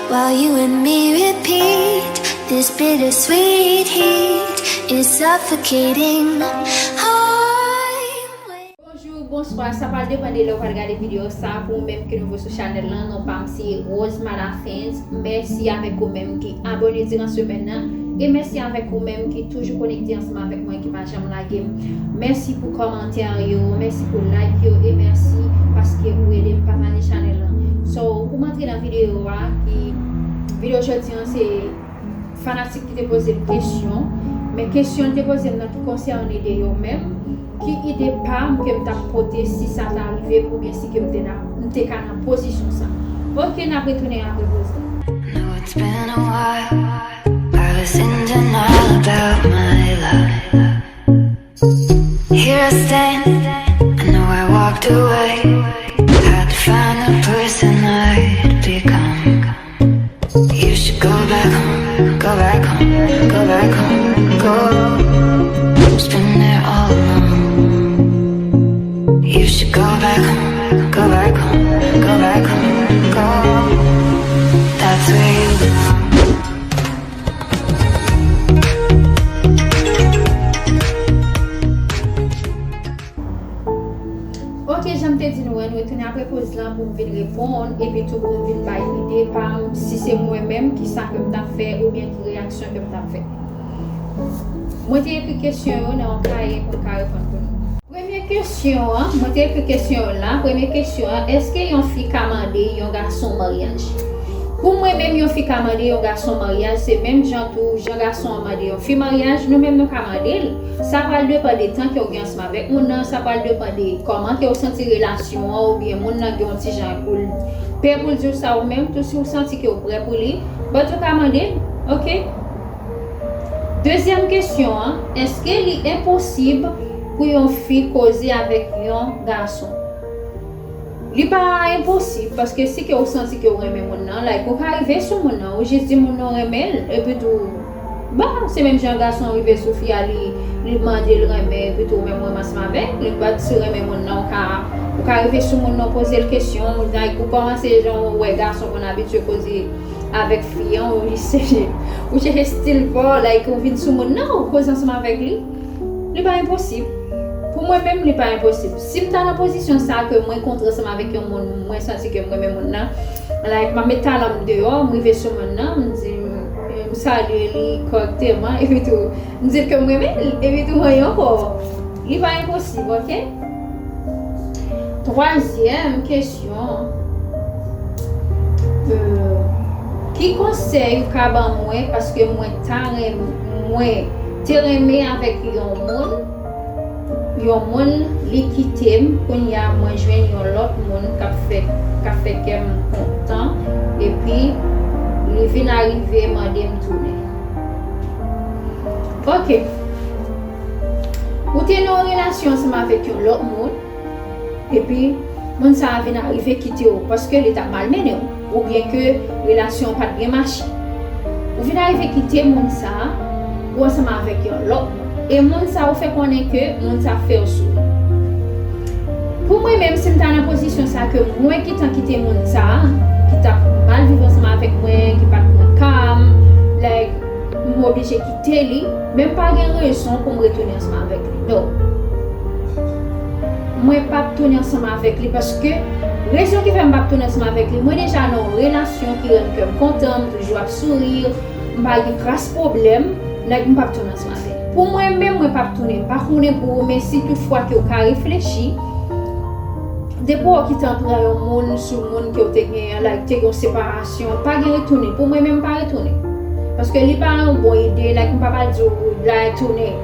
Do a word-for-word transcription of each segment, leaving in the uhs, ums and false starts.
While you and me repeat, this bittersweet heat is suffocating. I'm waiting. Bonjou, bonswa, sa pral depann de lè w pral gade videyo sa. Pou ou menm ki nouvo sou chanèl lan, non pa m se Rosemada Fans. Mèsi avèk ou menm ki abòne diran semèn nan. E mèsi avèk ou menm ki toujou konekte ansanm avèk mwen, ki pa janm lage m. Mèsi pou kòmantè yo, mèsi pou like yo, e mèsi paske ou ede m pataje chanèl lan. So, pou m antre nan videyo a, ki videyo jodi an se fanatik ki te poze m kesyon, men kesyon l te poze m nan ki konsène de yo menm, ki ide pa m ke m t ap pote si sa ta rive m oubyen si ke m te nan, m te ka nan pozisyon sa. Ok, n ap retounen apre poz la. I know it's been a while. I was in denial about my life. Here I stand. I know I walked away. Had to find the person I'd become. You should go back home, go back home, go back home, go. Who's been there all along? You should go back home, go back home, go back home, go. That's where you belong. Ok, jan m te di nou an, nou retounen apre poz lan pou m vin reponn, epi tou pou m vin bay ide pa m, si se mwen menm, ki sa ke m t ap fè, oubyen ki reyaksyon ke m t ap fè. Mwen te ekri kesyon yo nan yon kaye pou m ka reponn pou nou. Premye kesyon an, mwen te ekri kesyon yo la, premye kesyon an, èske yon fi ka mande yon gason maryaj? Pou mwen menm, yon fi ka mande yon gason maryaj, se menm jan tou, jan gason an mande yon fi maryaj, nou menm nou ka mande l. Sa pral depann de tan ke w gen ansanm avèk moun nan, sa pral depann de kòman ke w santi relasyon an, oubyen moun nan gen yon ti jan pou l pè pou l di w sa, ou menm tou si w santi ke w prè pou li, but ou ka mande l, ok? Dezyèm kesyon an, èske li enposib pou yon fi koze avèk yon gason? Li pa enposib, paske si ke w santi ke w renmen moun nan, like, ou ka rive sou moun nan, ou jis di moun nan w renmen l, epi tou, bon, se menm jan gason an rive sou fi a, li, li mande l renmen, epi tou ou menm w renmen ansanm avè l, li pa t si renmen moun nan, ou ka, ou ka rive sou moun nan, w poze l kesyon, like, ou kòmanse jan w wè gason konn abitye koze avèk fi an, ou li se, ou chèche stil pa w, like, ou vin sou moun nan, ou koze ansanm avèk li. Li pa enposib. Pou mwen menm, li pa enposib. Si m ta nan pozisyon sa ke mwen kontre ansanm avèk yon moun, mwen santi ke m renmen moun nan, like, m ap met talan m deyò, m rive sou moun nan, m di, m, m salye li kòrèkteman, epi tou, m di l ke m renmen l, epi tou, anyen ankò. Li pa enposib, ok? Twazyèm kesyon, euh, ki konsèy ou ka ban mwen, paske mwen ta renm-, mwen te renmen avèk yon moun, yon moun li kite m, kounye a mwen jwenn yon lòt moun k ap fè, k ap fè kè m kontan, epi li vin arive mande m tounen. Ok. Ou te nan yon relasyon ansanm avèk yon lòt moun, epi moun sa a vin arive kite w paske li t ap malmennen w, oubyen ke relasyon an pa t byen mache. Ou vin arive kite moun sa a, ou ansanm avèk yon lòt moun. E moun sa a ou fè konnen ke moun sa a fè w souri. Pou mwen menm, si m ta nan pozisyon sa ke mwen ki t ap kite moun sa a, ki t ap mal viv ansanm avèk mwen, ki pa t pran ka m, like, m oblije kite li, men m pa gen rezon pou m retounen ansanm avèk li. No. Mwen p ap tounen ansanm avèk li paske rezon ki fè m p ap tounen ansanm avèk li, mwen deja nan yon relasyon ki rann kè m kontan, m toujou ap souri, m pa gen kras pwoblèm, like, m p ap tounen ansanm avè l. Pou mwen menm, mwen p ap tounen. M pa konnen pou ou, men si tout fwa ke w ka reflechi, depi w kite w pran yon moun sou moun ke w te genyen, like, te gen yon separasyon, pa gen retounen. Pou mwen menm, pa retounen. Paske li pa yon bon ide, like, m pa pral di w, like, tounen.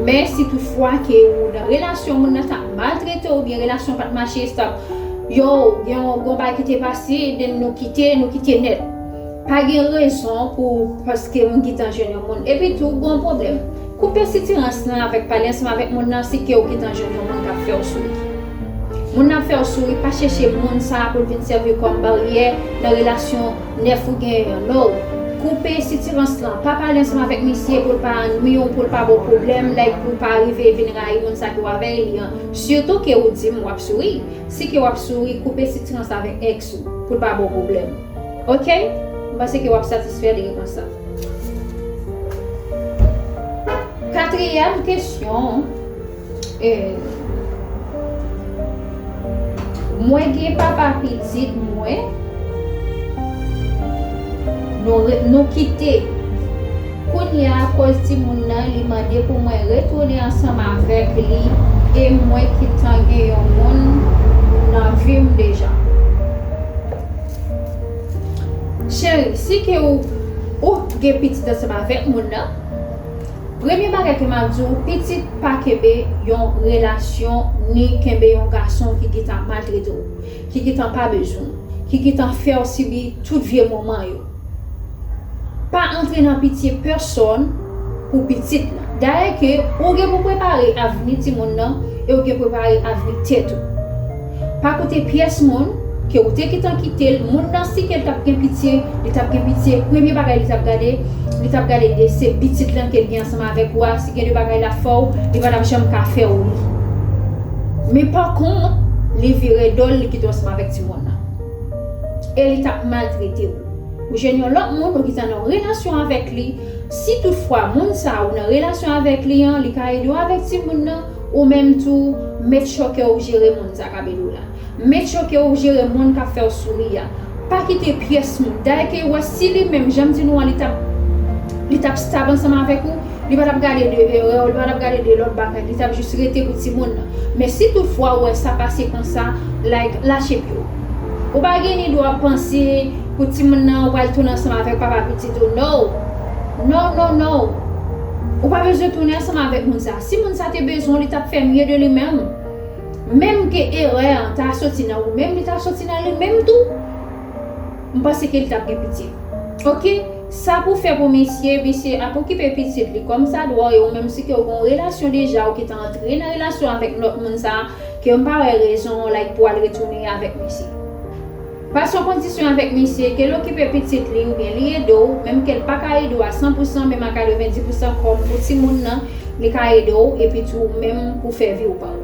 Men si tout fwa ke ou nan relasyon, moun nan t ap maltrete w, oubyen relasyon pa t mache, stop. Yo, gen yon, gen yon bagay ki te pase, then nou kite, nou kite nèt. Pa gen rezon pou, paske m gentan jwenn yon moun. Epi tou, gen yon pwoblèm. Koupe sitirans lan avèk pale ansanm avèk moun nan, si ke w gentan jwenn yon moun k ap fè w souri. Moun nan ap fè w souri, pa chèche moun sa a pou l vin sèvi w kòm baryè nan relasyon nèf ou genyen an. No. Koupe sitirans lan, pa pale ansanm avèk misye pou l pa nwi w, pou l pa ba w pwoblèm, like, pou l pa rive vin rayi moun sa ke w avè li an. Sitou ke ou di m w ap souri. Si ke w ap souri, koupe sitirans avèk èks ou pou l pa ba w pwoblèm. Ok? Mwen panse ke w ap satisfè de repons sa. Katriyèm kesyon, e, mwen gen papa pitit mwen, nou re-, nou kite. Kounye a, akoz timoun nan, li mande pou mwen retounen ansanm avèk li, e mwen ki tan gen yon moun nan vi m deja. Cheri, si ke ou, ou gen pitit ansanm avèk moun nan, premye bagay ke m ap di w, pitit pa kenbe yon relasyon, ni kenbe yon gason ki gentan maltrete w, ki gentan pa bezwen w, ki gentan fè w sibi tout vye moman yo. Pa antre nan pitye pèsòn pou pitit lan. Dayè ke ou gen pou prepare avni timoun nan e ou gen prepare avni tèt ou. Pa koute pyès moun ke ou te gentan kite l. Moun nan, si ke l t ap gen pitye, li t ap gen pitye, premye bagay li t ap gade, li t ap gade de se pitit lan ke l gen ansanm avèk ou a. Si gen de bagay l ap fè w, li pa t ap janm ka fè w li. Men pa kont, li vire do l, li kite w ansanm avèk timoun nan. E li t ap maltrete w. Ou jwenn yon lòt moun, ou gentan nan relasyon avèk li. Si toutfwa moun sa a ou nan relasyon avèk li an, li ka ede w avèk timoun nan, ou menm tou, make sure ke ou jere moun sa k ap ede w la. Make sure ke ou jere moun k ap fè w souri a. Pa kite pyès moun. Dayè ke ou wè si li menm, jan m di nou an, li t ap, li t ap stab ansanm avèk ou, li pa t ap gade de erè w, li pa t ap gade de lòt bagay, li t ap jis rete pou timoun nan. Men si toutfwa ou wè sa pase konsa, like, lache pye w. Ou pa gen ni dwa panse pou timoun nan ou pral tounen ansanm avèk papa pitit ou. No! No, no, no! Ou pa bezwen tounen ansanm avèk moun sa. Si moun sa te bezwen w, li t ap fè mye de li menm. Menm ke erè an ta soti nan ou menm, li ta soti nan li menm tou. M panse ke li t ap gen pitye. Oke? Sa pou fè pou misye, misye ap okipe pitit li kòmsadwa, e ou menm si ke ou gen yon relasyon deja, ou gentan antre nan relasyon avèk lòt moun sa, ke m pa wè rezon, like, pou al retounen avèk misye. Pase yon kondisyon avèk misye, ke l okipe pitit li oubyen li ede w, menm ke l pa ka ede w a san pou san, menm a katrevenndis pou san kòm pou timoun nan, li ka ede w, epi tou ou menm pou fè vi w pa w.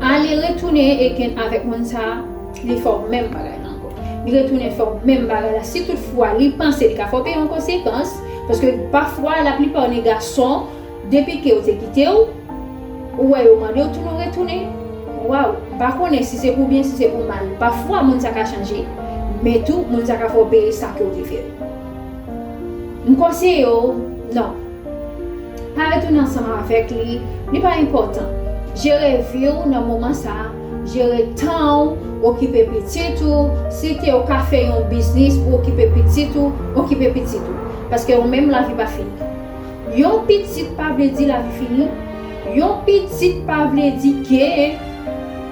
Ale retounen again avèk moun sa, li fè w menm bagay la ankò. Li retounen fè w menm bagay la. Si toutfwa li panse li ka fè w peye yon konsekans, paske pafwa laplipa de gason, depi ke yo te kite w, ou wè yo mande w tounen, w retounen. Waw, m pa konnen si se pou byen, si se pou mal. Pafwa moun sa ka chanje, men tou moun sa ka fè w peye sa ke w te fè. M konseye w, non. Pa retounen ansanm avèk li, li pa enpòtan. Jere vi w nan moman sa, jere tan w, okipe pitit ou, si ke w ka fè yon biznis pou okipe pitit ou, okipe pitit ou. Paske ou menm lavi pa fini. Yon pitit pa vle di lavi fini. Yon pitit pa vle di ke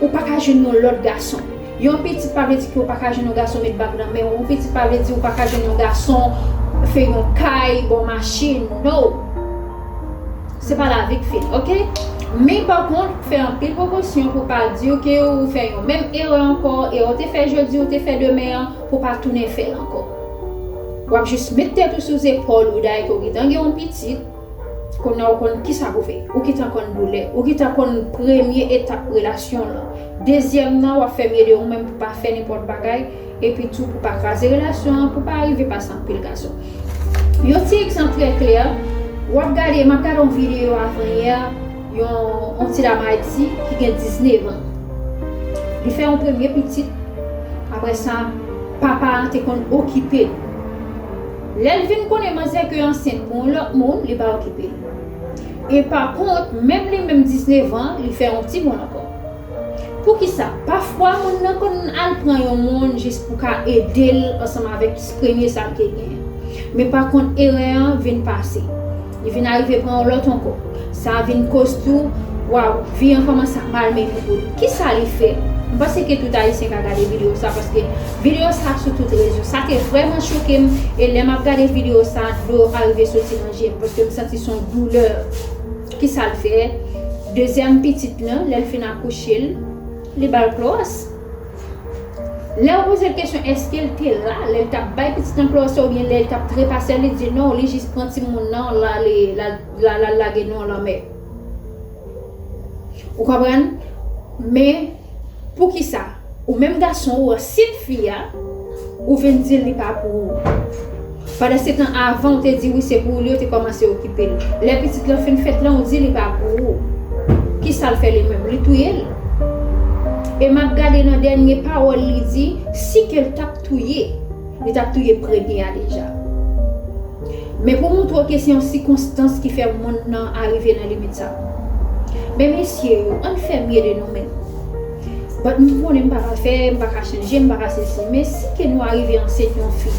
ou pa ka jwenn yon lòt gason. Yon pitit pa vle di ke ou pa ka jwenn yon gason met bag nan men w. Yon pitit pa vle di ou pa ka jwenn yon gason fè yon kay, ba w machin. No! Se pa lavi k fini, oke? Men pa kont, fè anpil prekosyon pou pa di ke ou fè yon menm erè ankò, erè w te fè jodi, ou te fè demen an, pou pa tounen fè l ankò. W ap jis met tèt ou sou zepòl ou, dayè ke ou gentan gen yon pitit, kounye a ou konn kisa pou fè. Ou gentan konn doulè, ou gentan konn premye etap relasyon lan. Dezyèm nan, w ap fè mye de ou menm pou pa fè nenpòt bagay, epi tou pou pa kraze relasyon an, pou pa rive pase anpil gason. Yon ti egzanp trè klè, w ap gade, m ap gade yon videyo avanyè, yon, yon ti dam Ayiti ki gen diznèf an. Li fè yon premye pitit, apre sa, papa a te konn okipe l. Lè l vin konnen manzè ke ansent pou yon lòt moun, li pa okipe l. E pa kont, menm li menm diznèf an, li fè yon timoun ankò. Poukisa? Pafwa, moun nan konn al pran yon moun jis pou ka ede l ansanm avèk premye sa l te genyen. Men pa kont, erè an vin pase. Li vin arive pran yon lòt ankò. Sa vin koz tou, waw, vi an kòmanse ap malmennen pou li. Kisa li fè? M panse ke tout Ayisyen ka gade videyo sa, paske videyo sa sou tout rezo. Sa te vrèman choke m, e lè m ap gade videyo sa, dlo arive soti nan je m, paske m santi se yon doulè. Kisa l fè? Dezyèm pitit lan, lè l fin akouche l, li ba l klowòs. Lè yo poze l kesyon èske l te la lè l t ap bay pitit lan klowòs oubyen lè l t ap trepase l, li di non, li jis pran timoun nan, l ale, l al, l al, l al lage nan lanmè. Ou konprann? Men, poukisa? Ou menm gason, ou ansent fi a, ou vin di l li pa pou ou. Pandan se tan avan, ou te di wi se pou ou li, ou te kòmanse okipe l. Lè pitit lan fin fèt lan, ou di li pa pou ou. Kisa l fè li menm? Li touye l. E m ap gade nan dènye pawòl li di, si ke l t ap touye, li t ap touye premye a deja. Men pou montre w ke se yon sikonstans ki fè moun nan arive nan limit sa. Men mesye yo, ann fè mye de nou menm. But m konnen m pa pafè, m pa ka chanje, m pa ka sesi. Men si ke nou arive ansent yon fi,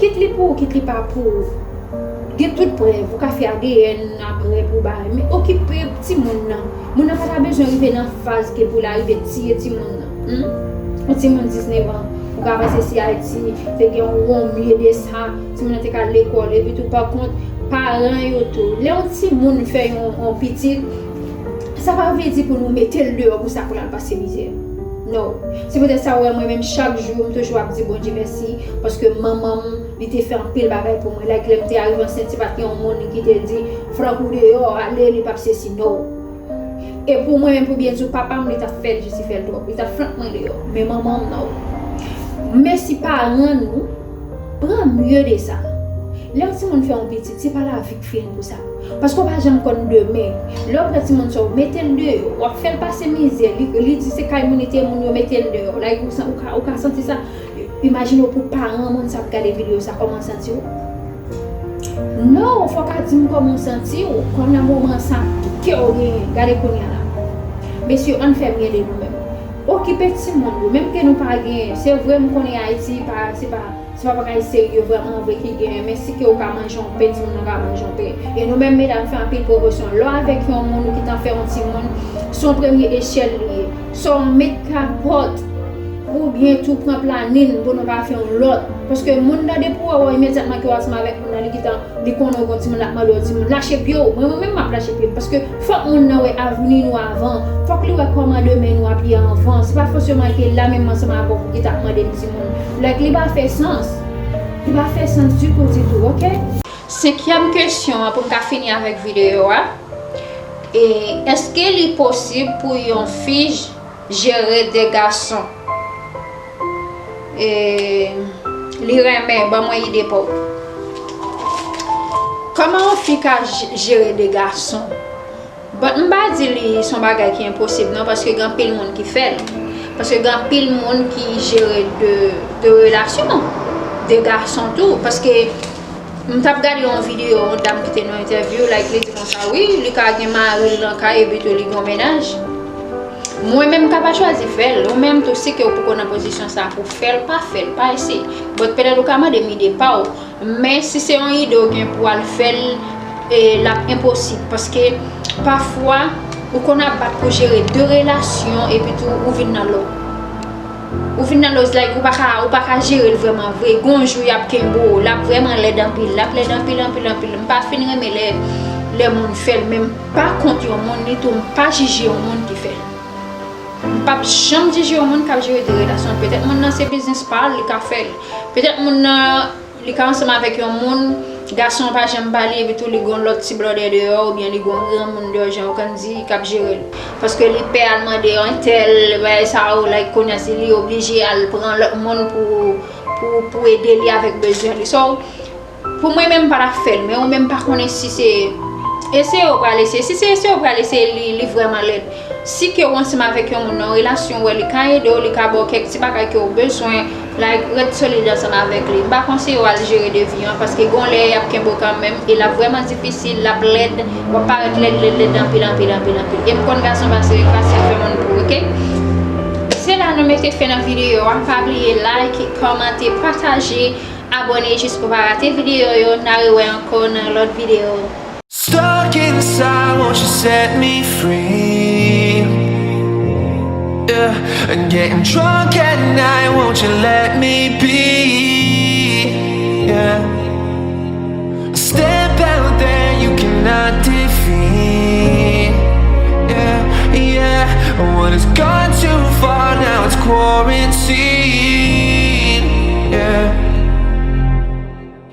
kit li pou ou, kit li pa pou ou, gen tout prèv, ou ka fè A D N apre pou bagay. Men okipe timoun nan. Moun nan pa ta bezwen rive nan faz ke pou l arive tiye timoun nan. Hmm? Yon timoun diznèf an, ou ka panse si Ayiti te gen yon mye de sa, timoun nan te ka al lekòl, epi tou pa kont, paran yo tou. Lè yon timoun fè yon, yon pitit, sa pa vle di pou nou mete l deyò pou sa pou l al pase mizè. No. Se poutèt sa ou wè mwen menm chak jou, m toujou ap di Bondye mèsi, paske manman m, li te fè anpil bagay pou mwen. Like, lè m te arive ansent, se pa t gen yon moun ki te di, flank ou deyò, ale, li p ap sesi, no. E pou mwen menm, pou byen di w, papa m, li t ap fè l, jis li fè l twòp. Li t ap flank mwen deyò. Men manman m, no. Mèsi paran nou, pran mye de sa. Lè yon timoun fè yon pitit, se pa lavi k fini pou sa. Paske w pa janm konn demen. Lè w pran timoun sa, w mete l deyò, w ap fè l pase mizè. Li, li di se kay moun li te, moun yo mete l deyò. Like, ou, sa- ou ka, ou ka santi sa. Imajine w pou paran moun sa ap gade videyo sa, kòman w santi w? No, fò w ka di m kòman w santi w, kòm nan moman sa, ki kè w genyen, gade kounye a la. Mesye, ann fè byen de nou menm. Okipe timoun yo, menm ke nou pa genyen. Se vre, m konnen Ayiti, pa, se pa, se pa bagay serye vrèman vre ki genyen, men si ke w ka manje yon pen, timoun nan ka manje yon pen. E nou menm medam fè anpil pwomosyon. Lè w avèk yon moun ou gentan fè yon timoun, se yon premye echèl li ye. Sa w met kapòt, oubyen tou pran planin pou nou ka fè yon lòt. Paske moun nan depi w wè w imedyatman ke w ansanm avèk moun nan, li gentan, li konnen w gon timoun, l ap mande w timoun. Lache pye w. Mwen, mwen menm m ap lache pye m. Paske fòk moun nan wè avni nou avan. Fòk li wè kòman demen nou ap ye anvan. Se pa fòseman ke la menm ansanm avè w pou ki t ap mande m timoun. Like, li pa fè sans. Li pa fè sans ditou, ditou, oke? Senkyèm kesyon an pou m ka fini avèk videyo a. E èske li posib pou yon fi jere de gason? E li renmen, ban mwen ide pa w. Kòman yon fi ka j- jere de gason? But m pa di li se yon bagay ki enposib non, paske gen anpil moun ki fè l. Paske gen anpil moun ki jere de, de relasyon, de gason tou. Paske m t ap gade yon videyo, yon dam ki te nan entèvyou, like, li di konsa, wi, li ka gen mari l nan kay epi tou li gen yon mennaj. Mwen menm m ka pa chwazi fè l, ou menm tou si ke w poko nan pozisyon sa pou fè l, pa fè l, pa eseye. But petèt ou ka mande m ide pa w, men si se yon ide w gen pou w al fè l, e, l ap enposib, paske pafwa ou konn ap bat pou jere de relasyon epi tou ou vin nan lòt. Ou vin nan lòt, like, ou pa ka, ou pa ka jere l vrèman vre. Gon jou y ap kenbe w, l ap vrèman lèd anpil, l ap lèd anpil, anpil, anpil. M pa fin renmen lè, lè moun fè l, men m pa kont yon moun, ni tou m pa jije yon moun ki fè l. M p ap janm jije yon moun k ap jere de relasyon. Petèt moun nan se biznis pa l, li ka fè l. Petèt moun nan, li ka ansanm avèk yon moun, gason an pa janm ba li, epi tou li gon lòt ti blòdè deyò, oubyen li gon granmoun deyò, jan yo konn di, k ap jere l. Paske li pè al mande entèl, bagay sa yo, like, kounye a si li oblije al pran lòt moun pou, pou, pou ede li avèk bezwen li. So, pou mwen menm, m pa t ap fè l, men ou menm pa konnen si se eseye ou pral eseye. Si se eseye ou pral eseye, li, li vrèman lèd. Si ke w ansanm avèk yon moun nan yon relasyon, ou wè li ka ede w, li ka ba w kèk ti bagay ke w bezwen, like, ret solid ansanm avèk li. M pa konseye w al jere de vi an, paske gon lè y ap kenbe w kanmenm, e l ap vrèman difisil, l ap lèd, w ap parèt lèd, lèd, lèd, anpil, anpil, anpil, anpil. E m konn gason pa serye, pa serye fè moun pou, oke? Se la nou mete fen nan videyo a. Pa bliye like, kòmante, pataje, abòne jis pou pa rate videyo yo. N a rewè ankò nan lòt videyo. Stuck inside, won't you set me free? Yeah, and getting drunk at night, won't you let me be? Yeah, step out there, you cannot defeat. Yeah, yeah, what has gone too far, now it's quarantine. Yeah.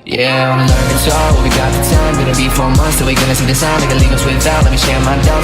Yeah, on a learning tour, we got the time, gonna be four months till we gonna see the sun, they can leave us without, let me share my doubts.